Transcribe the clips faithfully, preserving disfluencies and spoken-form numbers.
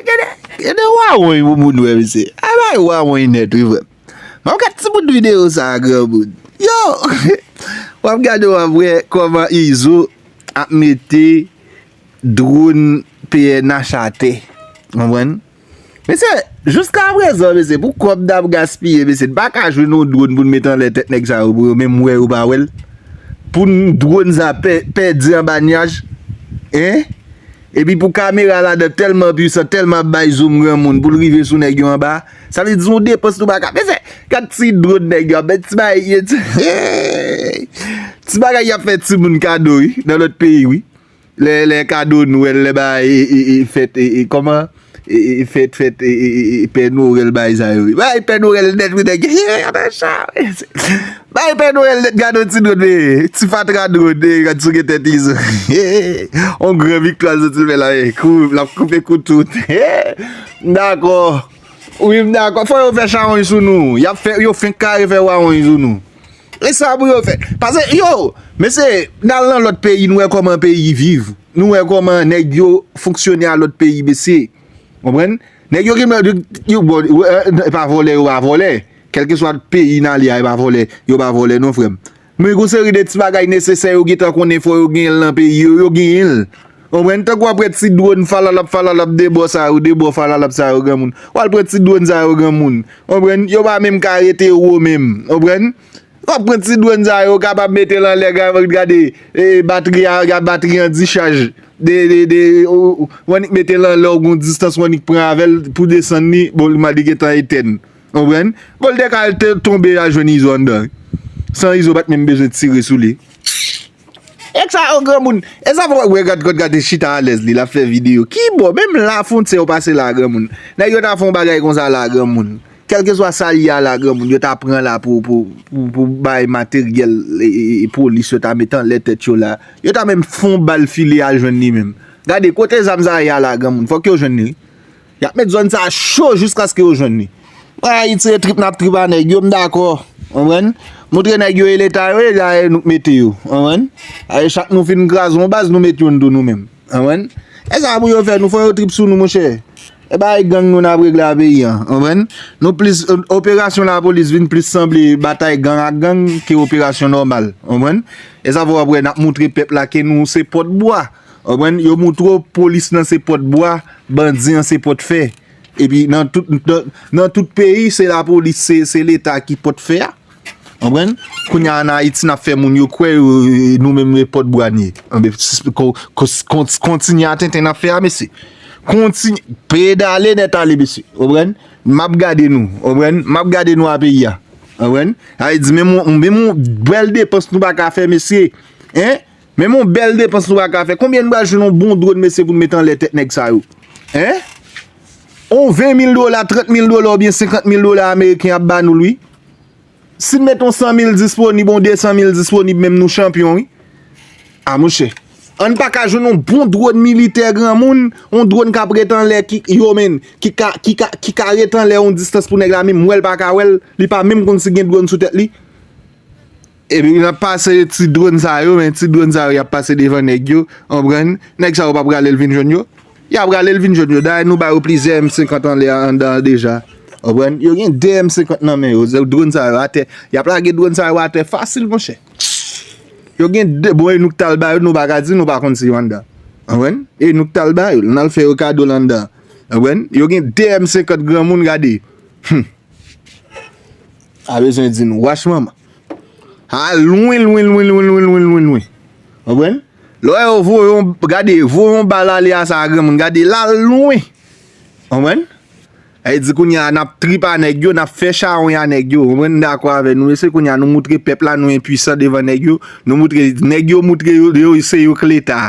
Gade, gade wawony pou moun wè, mesye. A bay wawony nèt, wi, frè. M ap gade ti bout videyo sa a, granmoun. Yo! W ap gade, w ap wè kòman Izo ap mete dwòn P N H atè. Konprann? Mesye, jiska prezan, mesye, pou kòb n ap gaspiye, mesye, n pa ka jwenn yon dwòn pou n mete anlè tèt nèg sa yo, pou yo menm wè yo pa wè l. Pou n dwòn sa pè-, pèdi anba nyaj. Hein? Epi pou kamera ladan tèlman pwisan, tèlman ap bay zoom granmoun, pou l rive sou nèg yo anba. Sa vle di yon depans nou pa ka. Mesye, gad ti dwòn nèg yo ap bay, ti bagay, ti bagay y ap fè timoun kado, wi, nan lòt peyi, wi. Lè, lè kado Nwèl, lè bagay, e, e, e, fèt, e, e, kòman? E, e, fèt, fèt, e, e, e, e, Pè Nwèl, bagay sa yo, wi. Bagay Pè Nwèl nèt, wi, nèg. Bagay Pè Nwèl nèt, gade yon ti dwòn, e, ti fatra dwòn, e, gad sou gen tèt Izo. On gran viktwa l soti fè la, e, kou, l ap koupe kou tout. M dakò. Wi, m dakò. Fò yo fè chawony sou nou. Y ap fè, yo fenk kare fè wawony sou nou. E sa pou yo fè. Paske, yo, mesye, n al nan lòt peyi, nou wè kòman peyi viv. Nou wè kòman nèg yo fonksyone a lòt peyi, mesye. Konprann? Nèg yo gen, yo, bon, e pa vòlè, yo pa vòlè. Kèlkeswa peyi n ale a, e pa vòlè, yo pa vòlè, non, frè m. Men gon seri de ti bagay nesesè yo gentan konnen fò yo genyen l nan peyi yo, yo genyen l. Konprann? Tankou w ap wè ti dwòn falalap, falalap, de bò sa yo, de bò falalap sa yo, granmoun. W al pran ti dwòn sa yo, granmoun. Konprann? Yo pa menm ka rete wo menm. Konprann? W ap pran ti dwòn sa yo, kapab mete l anlè, ga-, gade, e, batri a, ga-, batri an dichaj. De, de, de, ou, ou, w annik mete l anlè, w gon distans, w annik pran avè l pou desann li, bon, li gentan etèn. Konprann? Bon, l te ka al te tonbe al jwenn Izo anndan. San Izo pa t menm bezwen tire sou li. Nèg sa yo granmoun. E sa fò wè gad, gad, gade chita alèz li, l ap fè videyo. Ki bò? Menm la fwontyè yo pase la, granmoun. Nèg yo ta fè yon bagay konsa la, granmoun. Kèlkeswa sa l ye a la, granmoun, yo ta pran la pou, pou, pou, pou bay materyèl, e, e, e, polis, yo ta met anlè tèt yo la. Yo ta menm fè yon bal file al jwenn li menm. Gade, kote zam sa ye a la, granmoun, fòk yo jwenn li. Y ap met zòn sa a cho jiskaske yo jwenn li. Mwen, Ayiti e trip n ap trip a nèg yo, m dakò. Konprann? Montre nèg yo e leta yo ye, la e nou k mete yo. Konprann? Aye chak nou fin kraze yon baz, nou met youn tou nou menm. Konprann? E sa pou yo fè nou, fò yo trip sou nou, monchè. E bagay gang nou n ap regle a peyi a. Konprann? Nou plis, o-, operasyon lapolis vin plis sanble batay gang ak gang ke operasyon nòmal. Konprann? E sa fò w ap wè n ap montre pèp la ke nou se pòt bwa. Konprann? Yo montre w polis lan se pòt bwa, bandi an se pòt fè. Epi nan tout, nan, nan tout peyi, se lapolis, se, se leta ki pòt fè a. Konprann? Kounye a ann Ayiti, n ap fè moun yo kwè yo, nou menm e pòt bwa n ye. Anben, sis-, ko-, ko-, kon-, kontinye a tenten n ap fè a, mesye. Kontinye, pedale nèt ale, mesye. Konprann? M ap gade nou. Konprann? M ap gade nou a peyi a. Konprann? Sa vle di, menm yon, menm yon bèl depans nou pa ka fè, mesye. Hein? Menm yon bèl depans nou pa ka fè. Konbyen n pral jwenn yon bon dwòn, mesye, pou n met anlè tèt nèg sa yo? Hein? On ven mil dola, trant mil dola oubyen senkant mil dola ameriken ap ba nou l, wi. Si n met on san mil disponib, on de san mil disponib, menm nou chanpyon, wi. A, monchè. Ann pa ka jwenn on bon dwòn militè granmoun, on dwòn k ap ret anlè ki, yo menm, ki ka, ki ka, ki ka ret anlè on distans pou nèg la menm wè l pa ka wè l, li pa menm konn si gen dwòn sou tèt li. Epi n ap pase ti dwòn sa yo, men ti dwòn sa yo, y ap pase devan nèg yo, konprann? Nèg sa yo p ap rale l vin jwenn yo. Y ap rale l vin jwenn yo. Dayè, nou ba yo plizyè M senkant anlè a, anndan an deja. Konprann? Yo gen de M senkant nan men yo. Dwòn sa yo atè. Y ap lage dwòn sa yo atè fasil, monchè. Yo gen de, bon, e nou k t al ba yo, nou pa ka di nou pa konn si yo anndan. Konprann? E nou k t al ba yo, n al fè yo kado l anndan. Konprann? Yo gen de M senkant granmoun, gade. Hum. A bezwen di nou, wach manman. A lwen, lwen, lwen. Konprann? Lè w wè yo voye yon, gade, voye yon bal ale a sa a granmoun, gade, l al lwen. Konprann? Sa vle di kounye a, n ap trip a nèg yo, n ap fè chawony a nèg yo. Konprann? M dakò avè nou, mesye, kounye a, nou moutre pèp la, nou enpwisan devan nèg yo. Nou moutre, nèg yo moutre yo, yo, se yo k leta.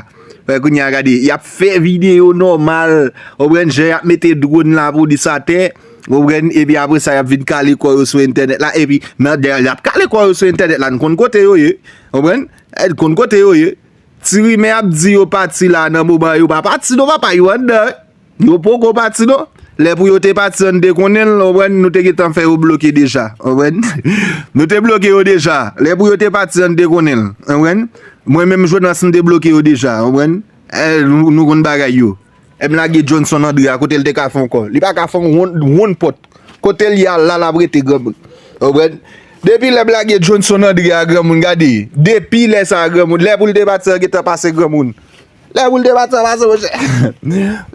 Wè, kounye a, gade, y ap fè videyo nòmal. Konprann? Jan y ap mete dwòn lapolis atè. Konprann? Epi apre sa, y ap vin kale kò yo sou entènèt la. Epi, nan, y ap kale kò yo sou entènèt la. N konn kote yo ye. Konprann? N konn kote yo ye. Ti rimè ap di yo pati la nan moman yo pa pati non, papa, yo anndan. Yo poko pati non. Lè pou yo te pati, an n te konnen l, konprann, nou te gentan fè yo bloke deja, konprann. Nou te bloke yo deja. Lè pou yo te pati, an n te konnen l, konprann. Mwen menm, Jonas, m te bloke yo deja, konprann. Eh, nou, nou konn bagay yo. M lage Johnson Andre a, kote l te ka fè ankò? Li pa ka fè yon, yon pòt. Kote l ye a la, l ap rete, granmoun. Ou konprann? Depi lè m lage Johnson Andre a, granmoun, gade. Depi lè sa a, granmoun, lè pou l te pati an gentan pase, granmoun. Lè pou l te pati an pase, monchè.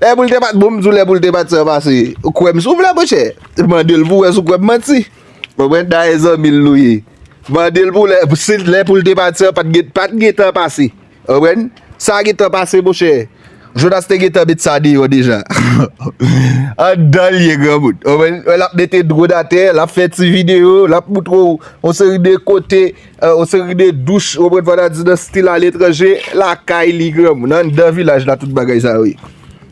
Lè pou l te pati, bon, m di w, lè pou l te pati an pase. Ou kwè m si w vle, monchè. Mande l pou wè si w kwè m manti. Ou konprann? Dayè zanmi l nou ye. Mande l pou lè, si lè pou l te pati an, pa t gen, pa t gentan pase. Ou konprann? Sa gentan pase, monchè. Jonas te gentan met sa deyò deja. Anndan l ye, granmoun. Ou konprann? L ap mete dwòn atè, l ap fè ti videyo, l ap moutre w yon seri de kote, euh, yon seri de douch, ou konprann, fò n a di nan stil aletranje, lakay li, granmoun. Anndan vilaj la, tout bagay sa yo ye.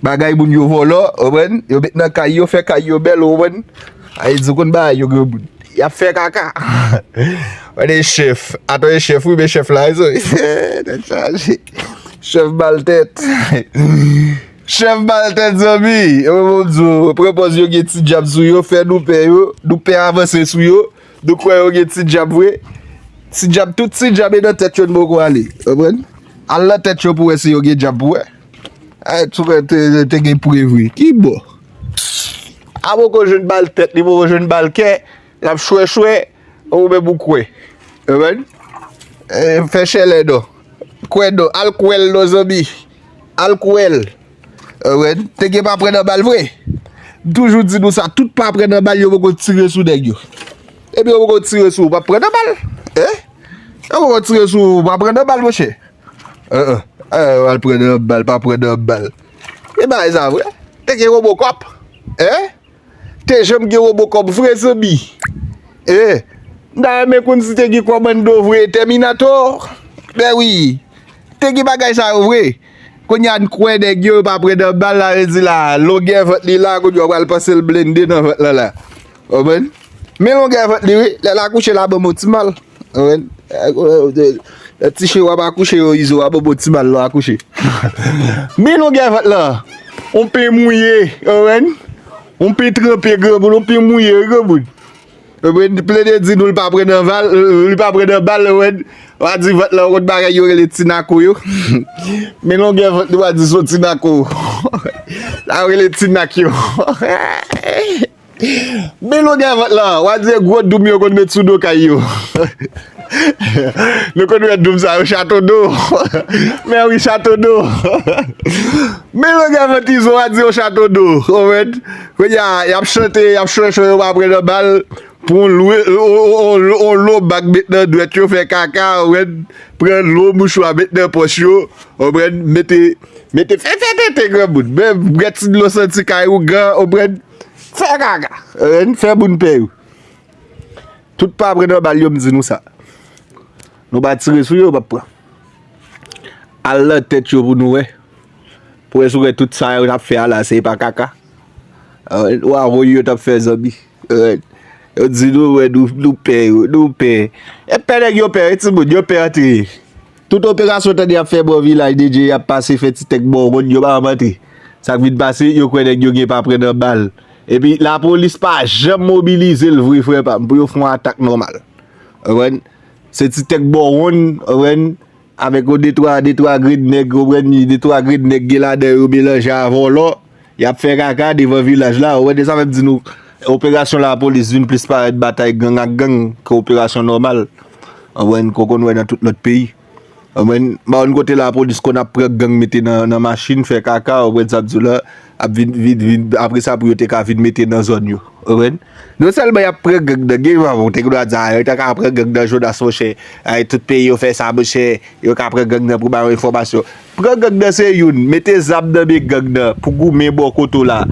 Bagay moun yo vòlò, ou konprann? Yo met nan kay yo, fè kay yo bèl, ou konprann? Ay di konn bagay yo, granmoun. Y ap fè kaka. Wè de chèf. Atò e chèf, wi, men chèf la, e so. Tèt chaje. Chèf mal tèt. Chèf mal tèt, zanmi. Yo, bon, di w, pran pòz yo gen ti djab sou yo, fè nou pè yo. Nou pè avanse sou yo. Nou kwè yo gen ti djab vre. Ti djab, tout ti djab e nan tèt yo, n poko ale. Konprann? Al nan tèt yo pou wè si yo gen djab pou wè. Ay, tou wè te, te gen pre vre. Ki bò? A poko jwenn bal tèt, li poko jwenn bal kè. L ap chwè chwè, ou menm ou kwè. Ou konprann? Eh, fè chèlè non. Kwè non. Al kwè l non, zanmi. Al kwè l. Ou konprann? Te gen pa pran nan bal vre. M toujou di nou sa, tout pa pran nan bal, yo poko tire sou nèg yo. Epi yo poko tire sou ou, pa pran nan bal. Eh? Yo poko tire sou ou, pa pran nan bal, monchè. Eh, eh. Eh, al pran nan bal, pa pran nan bal. E bagay sa vre? Te gen Robocop. Eh? Te janm gen Robocop vre, zanmi. Eh, m ta renmen konn si te gen kòmando vre, Terminator. Ben wi. Te gen bagay sa yo vre. Kounye a n kwè nèg yo, yo pa pran nan bal la, yo di la, longè vant li la, kounye a w pral panse l blende nan vant lan la. Ou konprann? Men longè vant li, wi. Lè l akouche, l a ban m yon ti mal. Ou konprann? Lè ti chen w ap akouche, yo izo a ban m yon ti mal lè w akouche. Men longè vant lan, yon pen mouye, ou konprann? Yon pen tranpe, granmoun, yon pen mouye, wi, granmoun. Ou konprann? Plede di nou l pa pran nan bal, li pa pran nan bal, ou konprann? W a di vant lan, yon bagay yo rele ti nako yo. Men longè vant li, w a di se yon ti nako. Sa yo rele ti nak yo. Men longè vant lan, w a di gwo doum yo konn met sou do kay yo. Nou konn wè doum sa yo, chato do. Men wi, chato do. Men longè vant izo, w a di yon chato do. Ou konprann? Kounye a, y ap chante, y ap chwechwe, yo pa pran nan bal. Pran yon lwe, yon, yon, yon, yon lo bag met nan dwèt yo, fè kaka, ou konprann? Pran lo mouchwa met nan pòch yo, ou konprann? Mete, mete, fè, fè tete, granmoun. Men, bwè ti dlo santi kay ougan, ou konprann? Fè kaka, ou konprann? Fè moun pè yo. Tout pa pran nan bal yo, m di nou sa. Nou pa tire sou yo, yo p ap pran. Al nan tèt yo pou nou wè. Pou wè si w wè tout sa yo t ap fè a la, se pa kaka. Ou a voye yo t ap fè, zanmi. Yo di nou, wè, nou, nou pè yo, nou pè. E pè nèg yo pè, wi, timoun, yo pè antre. Tout operasyon tande y ap fè bò Vilaj de Dye, y ap pase fè ti tèk bò wonn, yo pa janm antre. Sa k vin pase, yo kwè nèg yo gen pa pran nan bal. Epi lapolis pa janm mobilize l vre, frè pa m, pou yo fè yon atak nòmal. Ou konprann? Se ti tèk bò wonn, ou konprann? Avèk yon de twa, de twa grenn nèg, ou konprann, de twa grenn nèg gen ladan yo melanje a vòlò. Y ap fè kaka devan vilaj la, ou konprann, e sa fè m di nou, operasyon lapolis vin plis parèt batay gang ak gang ke operasyon nòmal. Ou konprann, ke w konn wè nan tout lòt peyi. Ou konprann, m pa konn kote lapolis konn ap pran gang mete nan, nan machin, fè kaka, ou konprann sa m di w la, ap vin, vin, vin, apre sa pou yo te ka vin mete nan zòn yo. Ou konprann? Non sèlman y ap pran gang nan, gen yon moman ou te gen dwa di, a, yo ta ka pran gang nan Jonas, monchè. Ay, tout peyi yo fè sa, monchè. Yo ka pran gang nan pou ba yo enfòmasyon. Pran gang nan se youn, mete zam nan men gang nan pou goumen bò kote w la,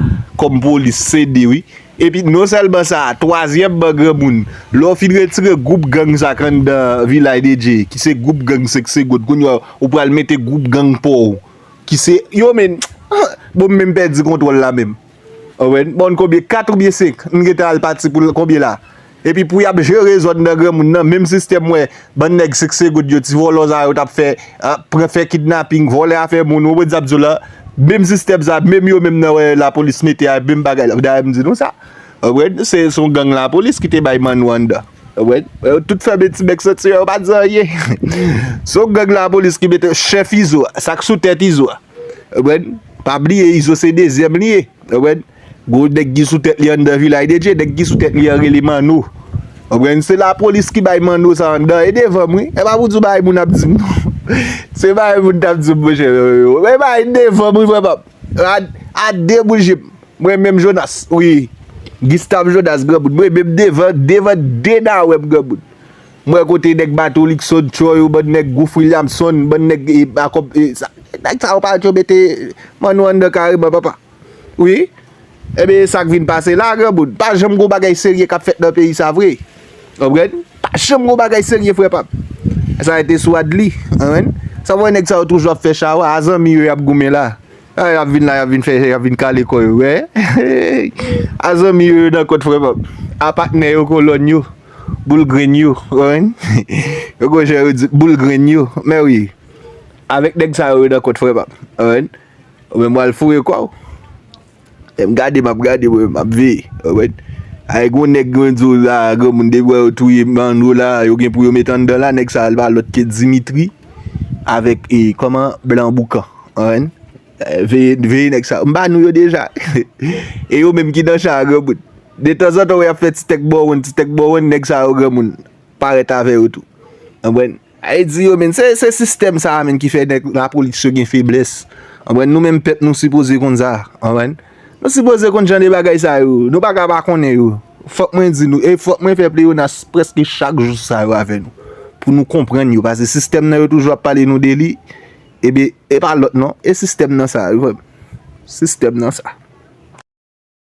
kòm polis, se de, wi. Epi non sèlman sa, twazyèmman, granmoun, lè w fin retire gwoup gang sa k anndan Vilaj de Dye, ki se gwoup gang senk segonn, kounye a, ou pral mete gwoup gang pa w, ki se, yo, men, bon, m menm pèdi kontwòl la menm. Ou konprann? Bon, konbyen? Kat oubyen senk? M gentan al pati pou l-, konbyen la? Epi pou y ap jere zòn nan granmoun nan, menm sistèm wè, bann nèg senk segonn yo, ti vòlò sa yo t ap fè, a, pran fè kidnaping, vòlè afè moun, ou konprann sa m di w la? Menm sistèm sa, menm yo menm nan wè lapolis mete a, menm bagay la. Dayè m di nou sa. Ou konprann? Se, se yon gang lapolis ki te bay manno anndan. Ou konprann? Yo tout fèmen ti bèk santi yo, yo pa di anyen. Se yon gang lapolis ki mete chèf Izo a, sa k sou tèt Izo a. Ou konprann? Pa bliye Izo se dezyèm li ye. Ou konprann? Gwo nèg ki sou tèt li anndan Vilaj de Dye, nèg ki sou tèt li an rele Manno. Ou konprann? Se lapolis ki bay Manno sa anndan, e devan m wi. E pa pou di w bagay moun ap di m non. Se bagay moun t ap di m monchè. E bagay devan m wi frè pa m. A, a de boul je m. Mwen menm Jonas, wi. Gustave Jonas granmoun. Mwen menm devan, devan de nawè m granmoun. Mwen kote nèg bato Likson Tchò yo, bann nèg Gouf Williamson, bann nèg e, akòb, e, sa, nèg sa yo pa yo mete Manno anndan kareman papa. Wi. Ebyen e sa k vin pase la granmoun. Pa janm gon bagay serye k ap fèt nan peyi sa vre. Konprann? Pa janm gon bagay serye frè pa m. Sa rete sou Adli. Konprann? Sa vre nèg sa yo toujou ap fè chawa, a zanmi yo y ap goumen la. A, y ap vin la, y ap vin fè, y ap vin kale kò yo, wè. A zanmi yo, yo nan kont frè pa m. A patnè yo, kolòn yo, boul grenn yo, konprann? Yo gon jan yo di, boul grenn yo. Men wi, avèk nèg sa yo, yo nan kont frè pa m, konprann? Ou menm w al foure kò w. E m gade, m ap gade, mwen, m ap veye, konprann? Ay, gon nèg, mwen di w la, granmoun, depi w wè yo touye Manno la, yo gen pou yo met anndan la, nèg sa a pa lòt ke Dimitri avèk, e, kòman, Blan Boukan, konprann? Eh, veye, veye nèg sa yo. M ba nou yo deja. E yo menm ki nan cha a, granmoun. Detanzantan, w ap fè ti tèk bò wonn, ti tèk bò wonn, nèg sa yo, granmoun, parèt avè yo tou. Konprann? Ay di yo, menm, se, se sistèm sa a, menm, ki fè nèg lapolis yo gen feblès. Konprann? Nou menm pèp, nou sipoze konn sa. Konprann? Nou sipoze konn jan de bagay sa yo. Nou pa ka pa konnen yo. Fòk mwen di nou, e fòk mwen fè pleyonas prèske chak jou sa yo avè nou. Pou nou konprann yo. Paske sistèm nan yo toujou ap pale nou de li. Ebyen, e pa lòt non, e sistèm nan sa, wi frè m. Sistèm nan sa.